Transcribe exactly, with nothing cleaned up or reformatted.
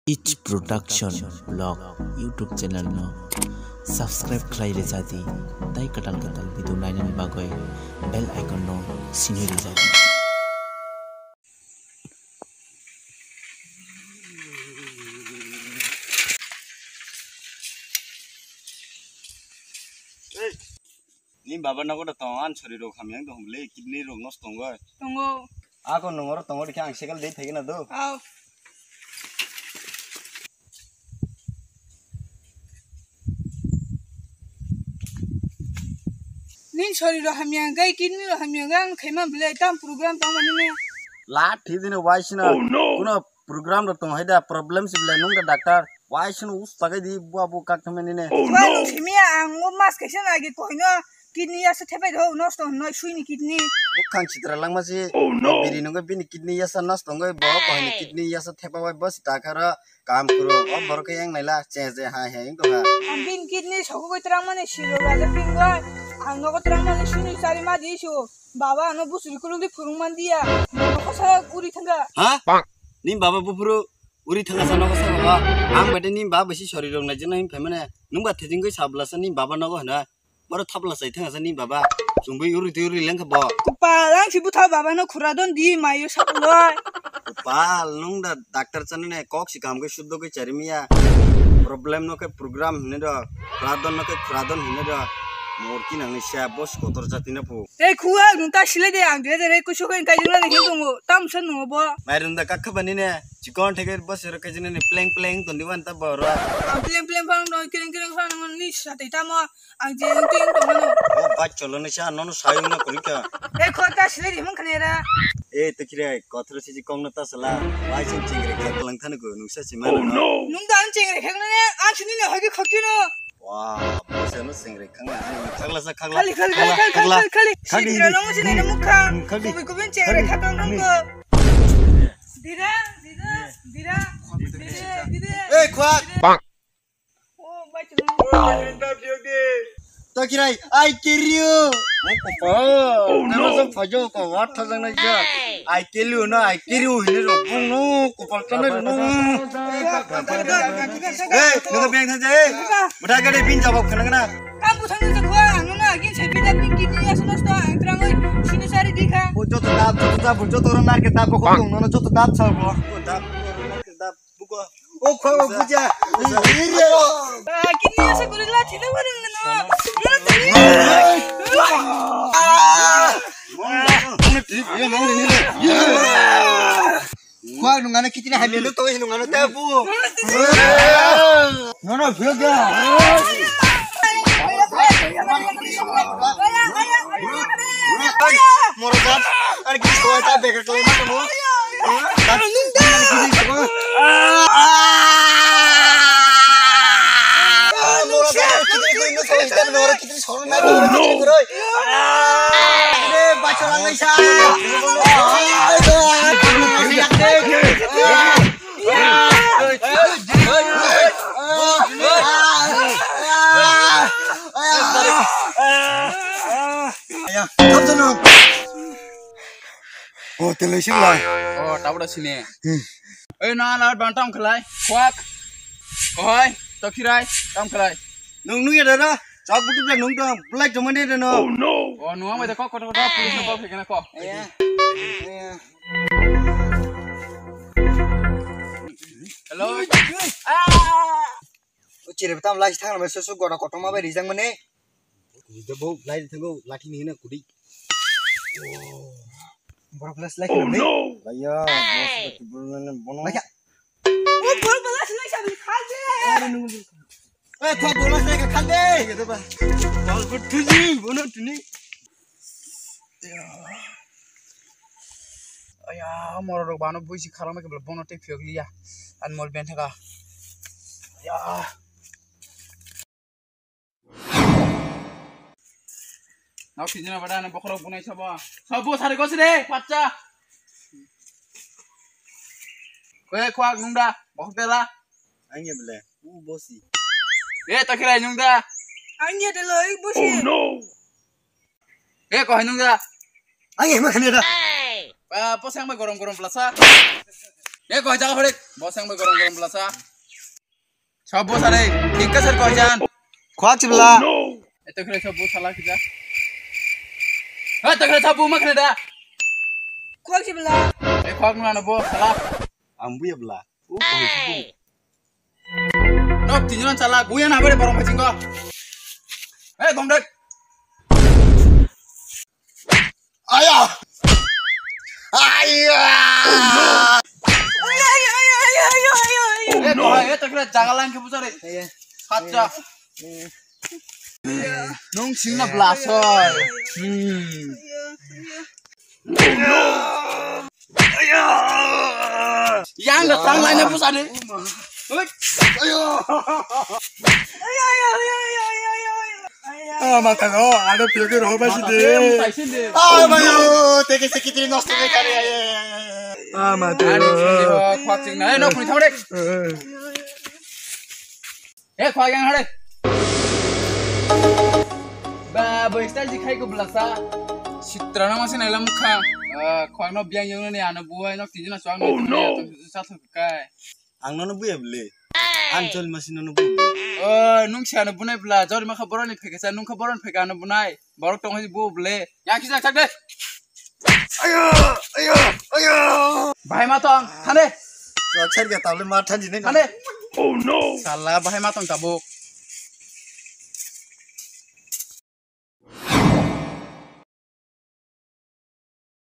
It Production Vlog YouTube channel no subscribe khlai rwjadi, tai kwtal kwtal video nainani bagwi bell icon no sini rwjadi. Ni baba nogo da tong, an sori rok hamya tong le, kidney rok nosto tongo. Tongo. Ako nongoro tongo dikhe ang sekal dei thagina do. Aw. Nin sori rok hamya hwnkhe, kidney rok hamya hwnkhe, ang khaima belai tam program tongmani ne. La thidini waisina. Oh, no. Kuno program rok tong hai da, problem si belai nung da doctor. Waisina us tagai di bua bu kak thame nine. Oh, no. Nung simi ang o mas kaisa nagi koino kidney yasa thepai do nosto hwnwi suini kidney. Bukhan chitra langma si. Oh, no. Biri nungwi bini kidney yasa nosto wngwi bo koini kidney yasa thepa bai bo si takhara. Kam kuro, o borok khe yang naila, che che hai hai wng tongkha. Ang bini kidney sogwi twrang mani siro raja pingoi. Ang nogo twrang mani sini chari ma di su. Baba ano busuri kulung di phurung man dia. Nogo sa uri thangka. Ha? Ni baba buphuru uri thangka sa nogo sa baba. Ang bade ni baba si sori rok nai jena hin phaimane. Nung ba thejing goi sabla sa ni baba nogo hna. Boro thapla sai thang asa ni baba. Chumui uri twi uri lengkha bo. Kupal, ang si butha baba no khura don di mayo saploi. Kupal, nung da doctor chana ne kok si kam ke suddo ke chari miya. Problem no ke program hine do. Khura don no ke khura don hine do. Morki nang ni sia boss kotor jati na pu. Ei khua, nung ta sile de ang de de ko so ke kai jula ne hin tongo. Tam san no bo. Mai runda kakha bani ne. Chikon theke boss ro ke jine ne pleng pleng ton di wan ta boro. Ang pleng pleng phang no, kiring kiring phang no ni sa te tamo. Ang jeng teng tongmano. O bacholo ni sa nono sayung na kurika. E khota sile rimung khnera. E tikre kothro siji kong na tasala. Bai sing chingre kha kalang thani ko nungsa si mano. Oh, no. Nung dan chingre khak na ne, ang sini ne hogi khokino. Wa, bose no chingre khang na. Khagla sa khagla. Khali, khali, khagla, khali, khagla, khali, khagla. Khali. Sindra no mo sini ne mukha. Khali. Kubi kubi chingre khak nang ko. Dira, dira, dira. Dira, dira. E khwa. Dira. Tokirai, I kill you. Oh, no. Nang sa phajo ko, what thajang na ja. I kill you, no, I kill you, hini ro, no, ko palta na, no. Hey, no, beng thaje. Mata gade bin jawab khana na. Kam buthang na jakwa, no, no, agin sai pida bin kini ya sunas to, ang terang oi, sini sari dikha. O joto dab, joto dab, joto ro nar ke dab ko, no, no, joto dab sa ko. O dab, nar ke dab. Buko. O khwa buja. Ire. Kini asa guri la thina barang no. Khwa nungana kitina hamya no to nungana tabu. No, no, bhega. Moro jat, ar ki koi ta beka klai ma mo. Oh, telai sing lai. Oh, tabra sini. Hmm. Eh, na, na, ban tam khlai. Kwak. Kohai, tokhirai, tam khlai. Nung nung ya dana. Chak butu bla nung tong. Belai jomani dana. Oh, no. Oh, nung amai da kok, kok, kok, police call khaikena kok. Iya. Iya. Hello. Ah! O chire tam lai thang na so so gora kotorma bai rijak mane. Rijak bo lai thango lathi ni hina kudi. Borok lai lai khana. Oh, no. Laiya, boss ba kibul mane bono. Laiya. O borok lai lai sa bi khaje. Eh, thwa bono sai ka khaje. Kedo ba. Bal ko tuji bono tuni. Aya, morok rok bano buisi kharang bai khe bono tei phiyok liya. An mol ben thaka. Aya. Nau sijina bada na bokhorok bunai sabo. Sabo sari gosi de, pacha. Kwe kwak nungda, bokhok dela. Angya bele, u bosi. Eh, takhirai nungda. Angya delo, u bosi. Oh, no. Eh, kohai nungda. Ang ema khani da. Ah, posang bai gorom gorom plasa. E koi jaga hore. Boseng bai gorong gorong belasa. Sabo sare. Dikka sar koi jan. Khwak chibla. Eto kre sabo sala kita. Eto kre sabo ma kre da. Khwak chibla. E khwak nuna no bo sala. Ang buya bla. Nok tinjonan chala guyan habare borong pachingo. Eh, gomdek. Aya. Aya. Eh, dohai, eh, takra jagalan ke bujare. Sacha. Nung singna blasoi. Hmm. Yang datang lainnya pusat deh. Hoi. Ah, mata no, ada piye ke roho basi de. Ah, mayo, teke se kitri nosto de kare. Ah, mata. Khwak sing na, eh, no, kuni thang deh. Eh, khwak yang hare. Ba, bo style si khai ko belasa. Sitra na masi na lam kha. Ah, khwak no biang yang ni ano buai no tijina suang. Oh no. Sa thuk kai. Ang nono buya bele. Ang jol masi nono buya. Oh, nung si ano bunai bela. Jol ma kha boroni pheke sa, nung kha boroni pheke ano bunai. Borok tong hai bu bele. Ya kisa chak de. Ayo, ayo, ayo. Bahai ma tong, thane. Chak ser ke table ma than jine. Thane. Oh no. Sala bahai ma tong tabuk.